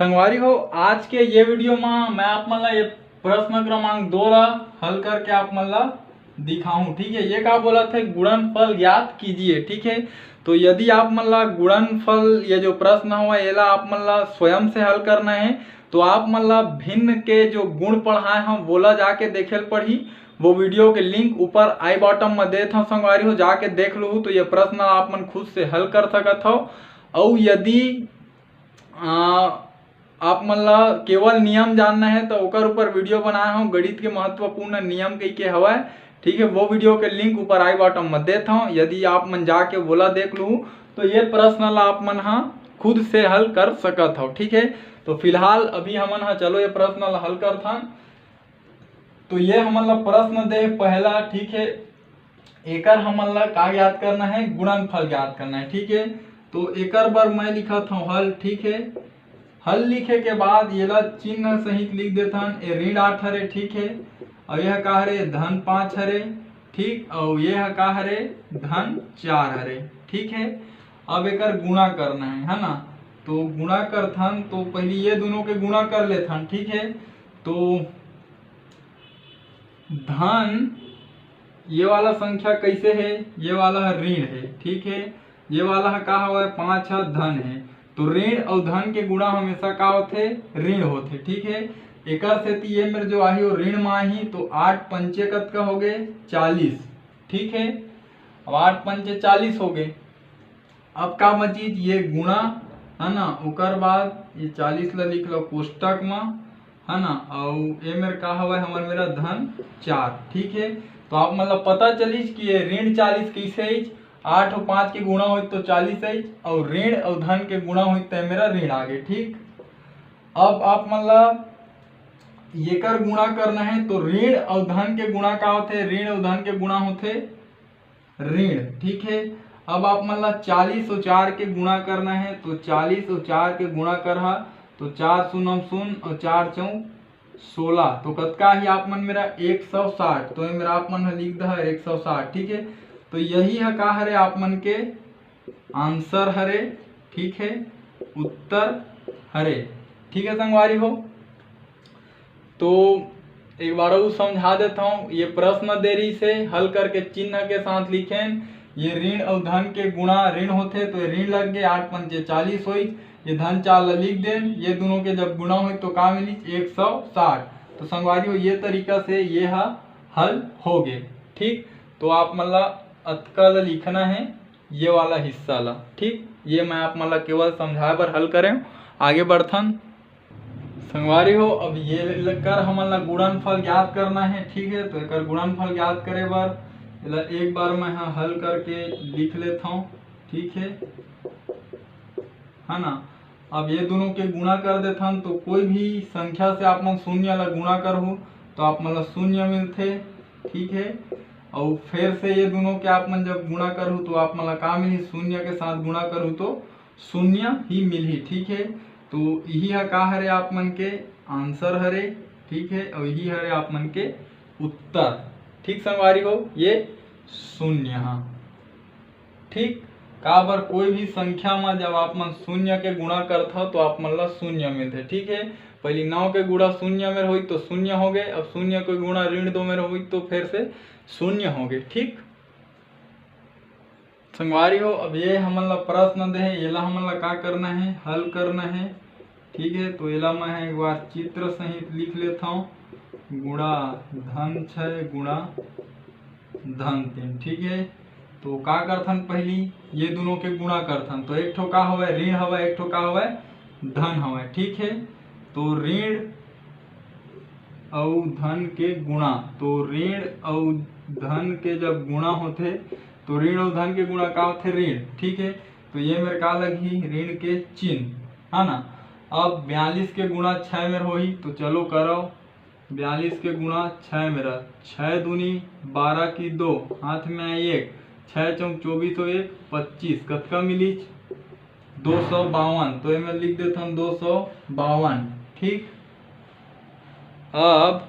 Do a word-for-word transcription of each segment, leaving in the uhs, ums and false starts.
संगवारी हो, आज के ये वीडियो में मैं आप मन ला ये प्रश्न क्रमांक दो ला हल करके आप मन ला दिखाऊं। ठीक है, ये का बोलत हे, गुणनफल ज्ञात कीजिए। ठीक है, तो यदि आप मन ला गुणनफल, ये जो प्रश्न हवय, एला आप मन ला स्वयं से हल करना है, तो आप मन ला भिन्न के जो गुण पढ़ाए हम, वोला जाके देखे ल पढ़ही। वो वीडियो के लिंक ऊपर आई बॉटम में देत हव संगवारी हो, जाके देख लूहू, तो ये प्रश्न आप मन खुद से हल कर सकत हव। अउ यदि आ, आप मन ला केवल नियम जानना है तो ओकर ऊपर वीडियो बनाए हव, गणित के महत्वपूर्ण नियम कहिके हवय। ठीक है, वो वीडियो के लिंक ऊपर आई बॉटम में देत हव, यदि आप मन जाके वोला देख लूहू, तो ये प्रश्न ला आप मन हा खुद से हल कर सकत हव। ठीक है, तो फिलहाल अभी हमन हा चलो ये प्रश्न ला हल करथन। तो ये हमन ला प्रश्न दे हे पहला। ठीक है, एकर हमन ला का ज्ञात करना है, गुणनफल ज्ञात करना है। ठीक है, तो एकर बर मैं लिखत हव हल। ठीक है, हल लिखे के बाद येला चिन्ह सहित लिख देथन। ये ऋण आठ हरे, ठीक है, अउ यह का हरे, धन पाँच हरे, ठीक, अउ ये ह का हरे, धन चार हरे। ठीक है, अब एकर गुणा करना है, है ना? तो गुणा करथन, तो पहली ये दोनों के गुणा कर लेथन। ठीक है, तो धन, ये वाला संख्या कैसे है? ये वाला ह ऋण है, ठीक है। ये वाला ह का हवय? पाँच ह धन है। तो ऋण अउ धन के गुणा हमेशा का होथे? ऋण होथे, ठीक है। एकर सेती ये मेर जो आही वो ऋण म आही, तो आठ पंचे कतका हो गए? चालीस, ठीक है। अब आठ पंचे चालीस हो गए। अब का बचिस? ये गुणा, है ना, ओकर बाद ये चालीस ला लिख लो कोष्टक म, है ना, अउ ए मेर का हवय? हमर मेरा धन चार, ठीक है। तो आप मन ला पता चलिस कि ये ऋण चालीस कैसे आइच, आठ अउ पाँच के गुणा होइस तो चालीस आइच, अउ ऋण अउ धन के गुणा होइस तो ए मेरा ऋण आगे, ठीक। अब आप मन ला येकर गुणा करना है, तो ऋण अउ धन के गुणा का होथे? ऋण अउ धन के गुणा होथे ऋण, ठीक है। अब आप मन ला चालीस अउ चार के गुणा करना है, तो चालीस अउ चार के गुणा करहा, तो चार शून्य शून्य अउ चार चौक सोलह, तो कतका ही आप मन मेरा? एक सौ साठ। तो ए मेरा आप मन ह लिख दहा एक सौ साठ, ठीक है। तो यही ह का हरे? आप मन के आंसर हरे, ठीक है, उत्तर हरे, ठीक है संगवारी हो। तो एक बार अउ समझा देता हूँ, ये प्रश्न दे रहिस हे, हल करके चिन्ह के साथ लिखेन। ये ऋण अउ धन के गुणा ऋण होथे, तो ये ऋण लग गए, आठ पंचे चालीस होइस, ये धन चार ला लिख देन, ये दोनों के जब गुणा होइस तो का मिलिस? एक सौ साठ। तो संगवारी हो, ये तरीका से ये ह हल हो गए, ठीक। तो आप मन ला अतका ला लिखना है, ये वाला हिस्सा ला, ठीक। ये मैं आप मन ला केवल समझाए बर हल करें। आगे बढ़थन। संगवारी हो, अब ये लेकर हमन ला गुणनफल ज्ञात करना है, ठीक है। तो एकर गुणनफल ज्ञात करे बर एला एक बार मैं ह हल करके लिख लेथव, ठीक है, है ना। अब ये दोनों के गुणा कर देथन, तो कोई भी संख्या से आप मन शून्य ला गुणा करहू तो आप मन ला शून्य मिलथे, ठीक है। अउ फिर से ये दोनों के आप मन जब गुणा करहू तो आप मन ला का मिलही? शून्य के साथ गुणा करहू तो शून्य ही मिलही, ठीक है। तो यही ह का हरे? आप मन के आंसर हरे, ठीक है, अउ यही हरे आप मन के उत्तर, ठीक संगवारी हो, ये शून्य ह, ठीक। काबर कोई भी संख्या म जब आप मन शून्य के गुणा करथव तो आप मन ला शून्य मिलथे, ठीक है। पहली नौ के गुणा शून्य मेर होई तो शून्य हो गए, अब शून्य के गुणा ऋण दो मेर होई तो फिर से शून्य हो गए, ठीक। संगवारी हो, अब ये हमन ला प्रश्न दे हे, येला हमन ला का करना है? हल करना है, ठीक है। तो एला मैं ह एक बार चित्र सहित लिख लेथव, गुणा धन छय गुणा धन तीन, ठीक है। तो का करथन, पहली ये दोनों के गुणा करथन, तो एक ठो का हवय? ऋण हवय, एक ठो का हवय? धन हवय, ठीक है। तो ऋण अउ धन के गुणा, तो ऋण अउ धन के जब गुणा होथे तो ऋण अउ धन के गुणा का होथे? ऋण, ठीक है। तो ये मेर का लगही? ऋण के चिन्ह, है ना। अब बयालीस के गुणा छः मेर होही, तो चलो करव, बयालीस के गुणा छः मेरा, छः दूनी बारह की दो, हाथ में आए एक, छः चौक चौबीस और एक पच्चीस, कतका मिलिच? दो सौ बावन। तो एमे लिख देथन दो सौ बावन, ठीक। अब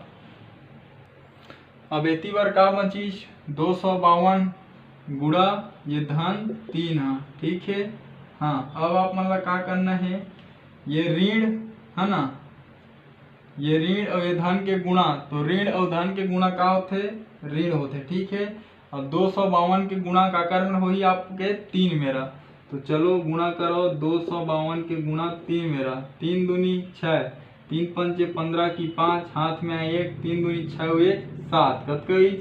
अब एती बर का बचिस? दो सौ बावन गुणा ये धन तीन ह, ठीक है। हाँ, अब आप मन ला का करना है? ये ऋण है ना। ये ऋण और ये धन के गुणा, तो ऋण और धन के गुणा का होथे? ऋण होथे, ठीक है। और दो सौ बावन के गुणा काकर में होही? आपके तीन मेरा। तो चलो गुणा करो, दो सौ बावन के गुणा तीन मेरा, तीन दूनी छः, तीन पंचे पंद्रह की पाँच, हाथ में आए एक, तीन दूनी छः, एक सात, कतका होइस?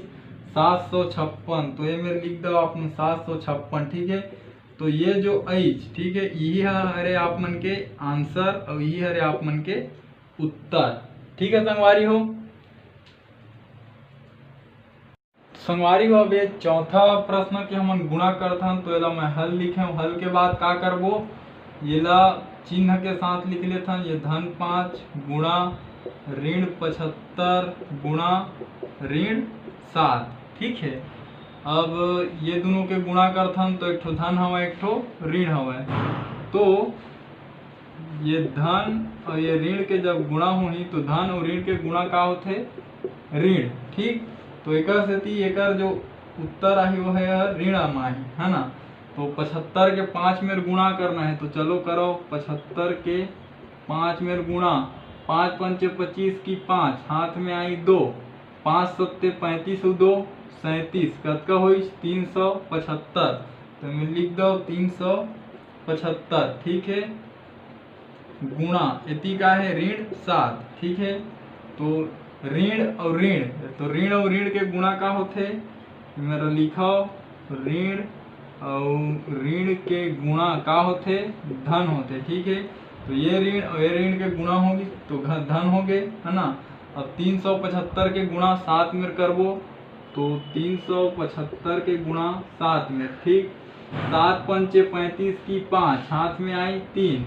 सात सौ छप्पन। तो ये मेर लिख दो आप मन सात सौ छप्पन, ठीक है। तो ये जो आइस, ठीक है, यही ह-, हरे आप मन के आंसर और यही हरे आप मन के उत्तर, ठीक है संगवारी हो। संगवारी हो, अब ये चौथा प्रश्न के हमन गुणा करथन, तो एला मैं हल लिखे हूँ। हल के बाद का करबो, येला चिन्ह के साथ लिख लेथन। ये धन पाँच गुणा ऋण पचहत्तर गुणा ऋण सात, ठीक है। अब ये दोनों के गुणा करथन, तो एक ठो धन हवय, एक ठो ऋण हवय। तो ये धन और ये ऋण के जब गुणा होही, तो धन और ऋण के गुणा का होथे? ऋण, ठीक। तो एकर सेती एकर जो उत्तर आही, वो है ऋण म आही, है ना। तो पचहत्तर के पाँच मेर गुणा करना है, तो चलो करो, पचहत्तर के पाँच मेर गुणा, पाँच पंचे पच्चीस की पाँच, हाथ में आई दो, पाँच सत्ते पैंतीस, दो सैंतीस, कतका होइस? तीन सौ पचहत्तर। तो मैं लिख दो तीन सौ पचहत्तर, ठीक है। गुणा एती का है? ऋण सात, ठीक है। तो ऋण और ऋण, तो ऋण और ऋण के गुणा का होथे? मेरा लिखो, ऋण और ऋण के गुणा का होथे? धन होथे, ठीक है। तो ये ऋण और ये ऋण के गुणा होगी, तो घ-, धन हो गए, है ना। अब तीन सौ पचहत्तर के गुणा सात मेर करबो, तो तीन सौ पचहत्तर के गुणा सात मेर, ठीक। सात पंचे पैंतीस की पाँच, हाथ में आई तीन,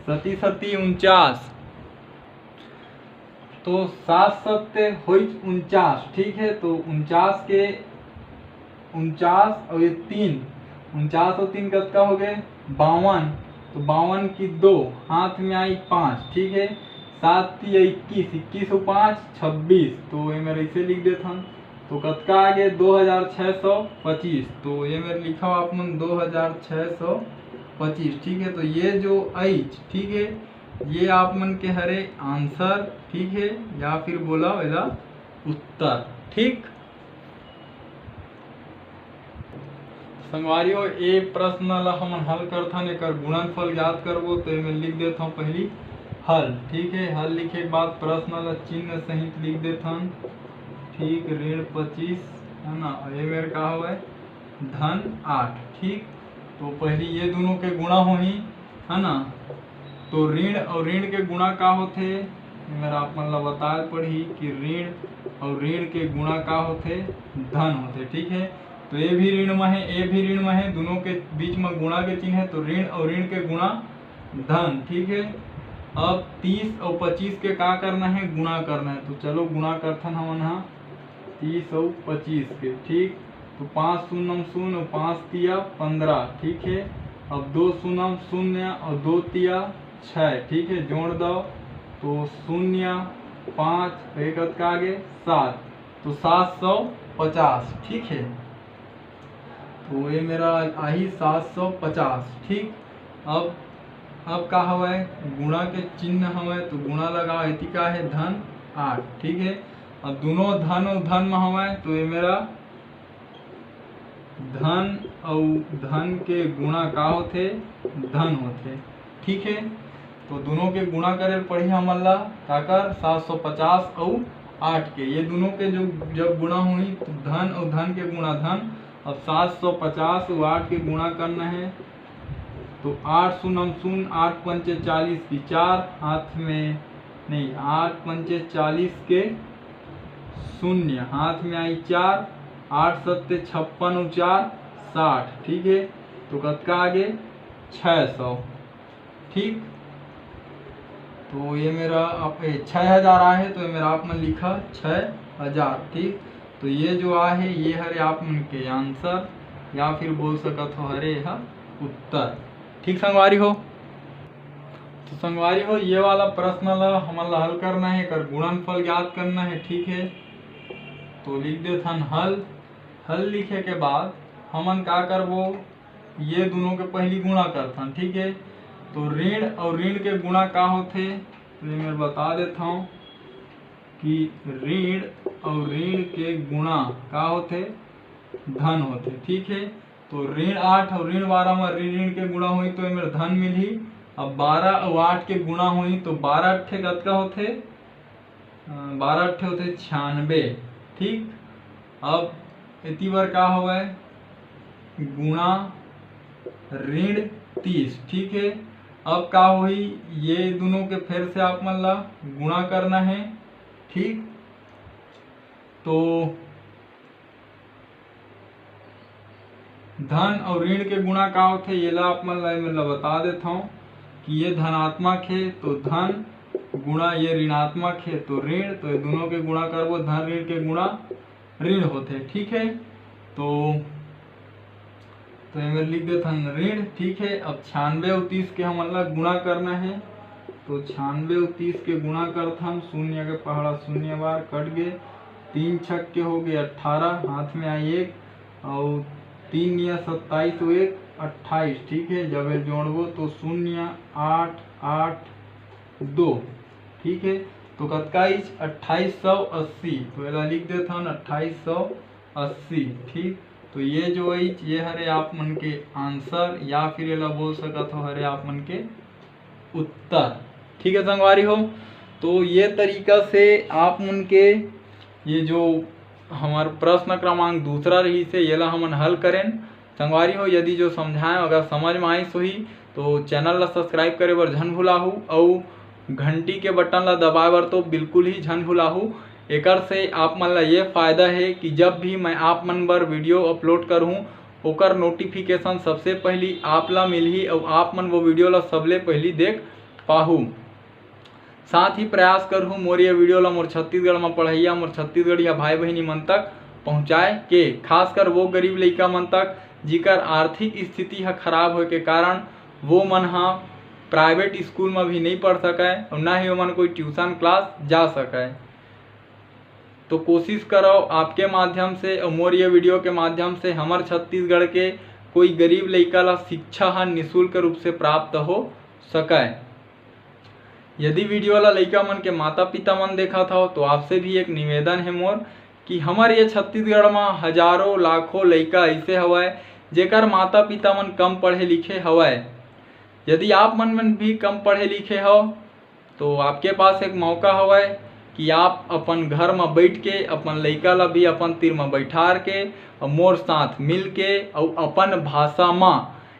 सती सती उनचास, तो सात सत्ते होइच उनचास, ठीक है। तो उनचास के, उनचास और ये तीन, उनचास और तीन कतका हो गए? बावन। तो बावन की दो, हाथ में आई पाँच, ठीक है। सात तिया इक्कीस, इक्कीस और पाँच छब्बीस, तो ये मेर ऐसे लिख देथन। तो कतका आ गए? दो हजार छः सौ पच्चीस। तो ये मेर लिखा हो आप मन दो हजार छः सौ पच्चीस, ठीक है। तो ये जो आइच, ठीक है, ये आप मन के हरे आंसर, ठीक है, या फिर बोला एला उत्तर, ठीक। संगवारी हो, ए प्रश्न ला हमन हल करथन, एकर गुणनफल ज्ञात करबो, तो एमे लिख देथन पहली हल, ठीक है। हल लिखे के बाद प्रश्न ला चिन्ह सहित लिख देथन, ठीक, ऋण पच्चीस, है ना, और ये मेर का हवय? धन आठ, ठीक। तो पहली ये दोनों के गुणा होही, है ना। तो ऋण और ऋण के गुणा का होथे, मेर आप मन ला बताए पड़ही कि ऋण और ऋण के गुणा का होथे, धन होथे, ठीक है। तो ये भी ऋण में है, ये भी ऋण में है, दोनों के बीच में गुणा के चिन्ह है, तो ऋण और ऋण के गुणा धन, ठीक है। अब तीस और पच्चीस के का करना है? गुणा करना है। तो चलो गुणा करथन हमन हा, तीस और पच्चीस के, ठीक। तो पाँच शून्य शून्य और पाँच तिया पंद्रह, ठीक है। अब दो शून्य शून्य और दो तिया छः, ठीक है, जोड़ दो, तो शून्य, पाँच, एक कतका आगे? सात, तो सात सौ पचास, ठीक है। तो ये मेर आही सात सौ पचास, ठीक। अब, अब का हवय? गुणा के चिन्ह हवय, तो गुणा लगाओ, एती का है? धन आठ, ठीक है। अब दोनों धन और धन में हवय, तो ये मेर धन अउ धन के गुणा का होथे? धन होथे, ठीक है। तो दोनों के गुणा करे ल पड़ही हमन ला, काकर? सात सौ पचास अउ आठ के, ये दोनों के जो जब गुणा होही, तो धन अउ धन के गुणा धन। अब सात सौ पचास अउ आठ के गुणा करना है, तो आठ शून्य शून्य, आठ पंचे चालीस की चार, हाथ में नहीं, आठ पंचे चालीस के शून्य, हाथ में आई चार, आठ सत्ते छप्पन और चार साठ, ठीक है। तो कतका आगे? छः सौ, ठीक। तो ये मेर आप, ए, छः हजार आहे, तो ये मेर आप मन लिखा छः हजार, ठीक। तो ये जो आहे, ये हरे आप मन के आंसर, या फिर बोल सकत हो, हरे यह उत्तर, ठीक संगवारी हो। तो संगवारी हो, ये वाला प्रश्न ला हमन ला हल करना है, एकर गुणनफल ज्ञात करना है, ठीक है। तो लिख देथन हल। हल लिखे के बाद हमन का करबो, ये दोनों के पहली गुणा करथन, ठीक है। तो ऋण और ऋण के गुणा का होथे? तो ये मैं बता देता हूँ कि ऋण और ऋण के गुणा का होथे? धन होथे। ठीक है, तो ऋण आठ और ऋण बारह में ऋण ऋण के गुणा होही तो एमेर धन मिलही। अब बारह और आठ के गुणा होही तो बारह ठे कतका होथे? अ, बारह ठे होथे छियानबे। ठीक, अब एती बर का होवय? गुणा ऋण तीस। ठीक है, अब का होही? ये दोनों के फिर से आप मन ला गुणा करना है। ठीक, तो धन और ऋण के गुणा का होथे, ये ला आप मन ला मैं ला बता देता हूँ कि ये धनात्मक है तो धन गुणा ये ऋणात्मक है तो ऋण, तो ये दोनों के गुणा करबो, धन ऋण के गुणा ऋण होथे। ठीक है, तो तो एमेर लिख देथन ऋण। ठीक है, अब छियानबे और तीस के हमन ला गुणा करना है, तो छियानबे और तीस के गुणा करथन, शून्य के पहाड़ा शून्य बार कट गए, तीन छक के हो गए अट्ठारह, हाथ में आई एक, और तीन या सत्ताईस हो एक अट्ठाईस। ठीक है, जब ये जोड़बो तो शून्य आठ आठ दो। ठीक है, तो कतका आइस? अट्ठाईस सौ अस्सी। तो एला लिख देथन अट्ठाईस सौ अस्सी। ठीक, तो ये जो आइस ये हरे आप मन के आंसर या फिर एला बोल सकत हो हरे आप मन के उत्तर। ठीक है संगवारी हो, तो ये तरीका से आप मन के ये जो हमार प्रश्न क्रमांक दूसरा रहिस हे, येला हमन हल करेन। संगवारी हो, यदि जो समझाएं अगर समझ में आइस होही तो चैनल ला सब्सक्राइब करे बर झन भुलाहू, अउ घंटी के बटन ला दबाए बर तो बिल्कुल ही झन भुलाहू। एकर से आप मन ला ये फायदा है कि जब भी मैं आप मन बर वीडियो अपलोड करहूँ, ओकर नोटिफिकेशन सबसे पहली आप ला मिलही अउ आप मन वो वीडियो ला सबले पहली देख पाहू। साथ ही प्रयास करहूँ मोर ये वीडियो ला मोर छत्तीसगढ़ में पढ़ैया मोर छत्तीसगढ़िया भाई बहिनी मन तक पहुँचाए के, खासकर वो गरीब लइका मन तक जिकर आर्थिक स्थिति ह खराब होए के कारण वो मन ह प्राइवेट स्कूल में भी नहीं पढ़ सकय और ना ही ओमन कोई ट्यूशन क्लास जा सकय। तो कोशिश करव आपके माध्यम से और मोर ये वीडियो के माध्यम से हमर छत्तीसगढ़ के कोई गरीब लइका ला शिक्षा ह निशुल्क रूप से प्राप्त हो सकय। यदि वीडियो ला लइका मन के माता पिता मन देखत हव तो आपसे भी एक निवेदन है मोर कि हमर ये छत्तीसगढ़ म हजारों लाखों लइका ऐसे हवय जेकर माता पिता मन कम पढ़े लिखे हवय। यदि आप मन मन भी कम पढ़े लिखे हव तो आपके पास एक मौका हवय कि आप अपन घर म बैठ के अपन लइका ला भी अपन तीर म बैठार के और मोर साथ मिल के और अपन भाषा म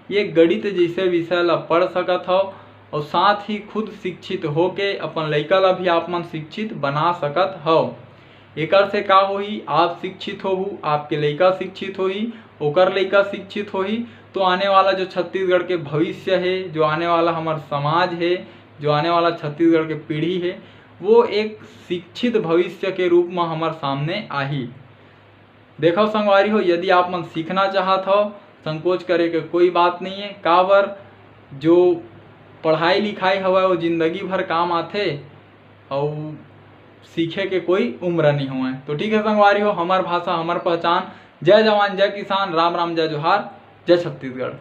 ये गणित जैसे विषय ला पढ़ सकत हव और साथ ही खुद शिक्षित होके अपन लइका ला भी आप मन शिक्षित बना सकत हव। एकर से का होही, आप शिक्षित होहू, आपके लइका शिक्षित होही, ओकर लइका शिक्षित होही, तो आने वाला जो छत्तीसगढ़ के भविष्य है, जो आने वाला हमर समाज है, जो आने वाला छत्तीसगढ़ के पीढ़ी है, वो एक शिक्षित भविष्य के रूप में हमर सामने आही। देखो संगवारी हो, यदि आप मन सीखना चाहत हो, संकोच करे के कोई बात नहीं है। काबर जो पढ़ाई लिखाई हवय वो जिंदगी भर काम आथे, अउ सीखे के कोई उम्र नहीं होवय। तो ठीक है संगवारी हो, हमर भाषा हमर पहचान। जय जवान, जय किसान, राम राम, जय जोहार, जय छत्तीसगढ़।